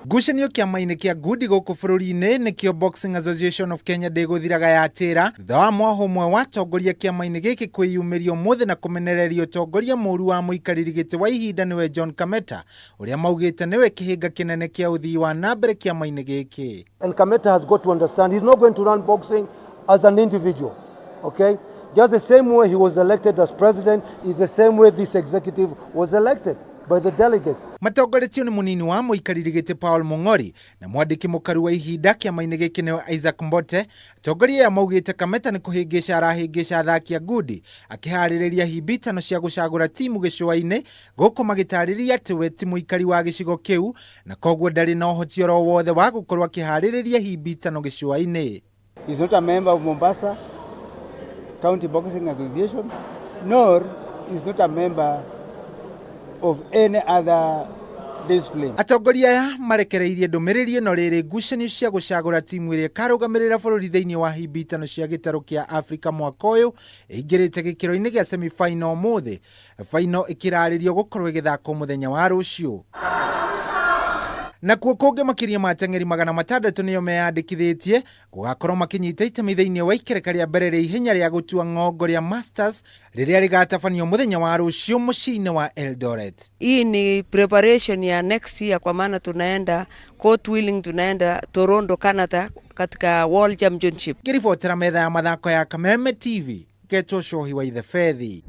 Ngucanio kĩama-inĩ kĩa ngundi gũkũ bũrũri-inĩ nĩkĩo Boxing Association of Kenya ndĩgũthiraga yatĩra thutha wa mwaho ũmwe wa atongoria kĩama-inĩ gĩkĩ kwĩyumĩria ũmũthĩ na kũmenereria ũtongoria mũru wa mũikarĩri gĩtĩ wa ihinda nĩwe John Kameta ũrĩa maugĩte nĩwe kĩhĩnga kĩnene kĩa ũthii wa na mbere kĩama-inĩ gĩkĩ. And Kameta has got to understand he's not going to run boxing as an individual. Okay? Just the same way he was elected as president is the same way this executive was elected by the delegates. Matongoretio nĩ mũnini wa mũikarĩri gĩtĩ Paul Mung'ori na mwandĩki mũkaru wa ihinda kĩama-inĩ gĩkĩ nĩwe Isaac Mbote. Atongoria aya maugĩte Kameta nĩ kũhĩngĩca arahĩngĩca athaki a ngundi akĩharĩrĩria hibitano cia gũcagũra timu gĩcũa-inĩ gũkũ magĩtarĩria atĩ we ti mũikari wa gĩcigo kĩu na koguo ndarĩ na ũhoti oro wothe wa gũkorwo akĩharĩrĩria hibitano gĩcũa-inĩ. He's not a member of Mombasa County Boxing Association, nor is not a member of any other discipline. Atongoria aya marekereirie ndũmĩrĩri ĩno rĩrĩ ngucanio cia gũcagũra timu ĩrĩa ĩkarũgamĩrĩra bũrũri thĩinĩ wa hibitano cia gĩtarũ kĩa Afrika mwaka ũyũ ĩingĩrĩte gĩkĩro-inĩ gĩa semi-final ũmũthĩ, final ĩkĩrarĩrio gũkorwo ĩgĩthakwo mũthenya wa rũciũ. Nakuo kũngĩ makĩria ma ateng'eri 600 nĩo meyandĩkithĩtie gũgakorwo makĩnyita itemi thĩinĩ wa ikereka rĩa mbere rĩa ihenya rĩa gũtua ng'ongo rĩa Masters rĩrĩa rĩgatabanio mũthenya wa rũciũ mũciĩ-inĩ wa Eldoret. Hii ni preparation ya next year, kwa maana tunaenda, court willing, tunaenda Toronto, Canada katika World Championship. Ngĩribotera metha ya mathako ya Kameme TV, ngetwo Cohi wa Ithe Bethi.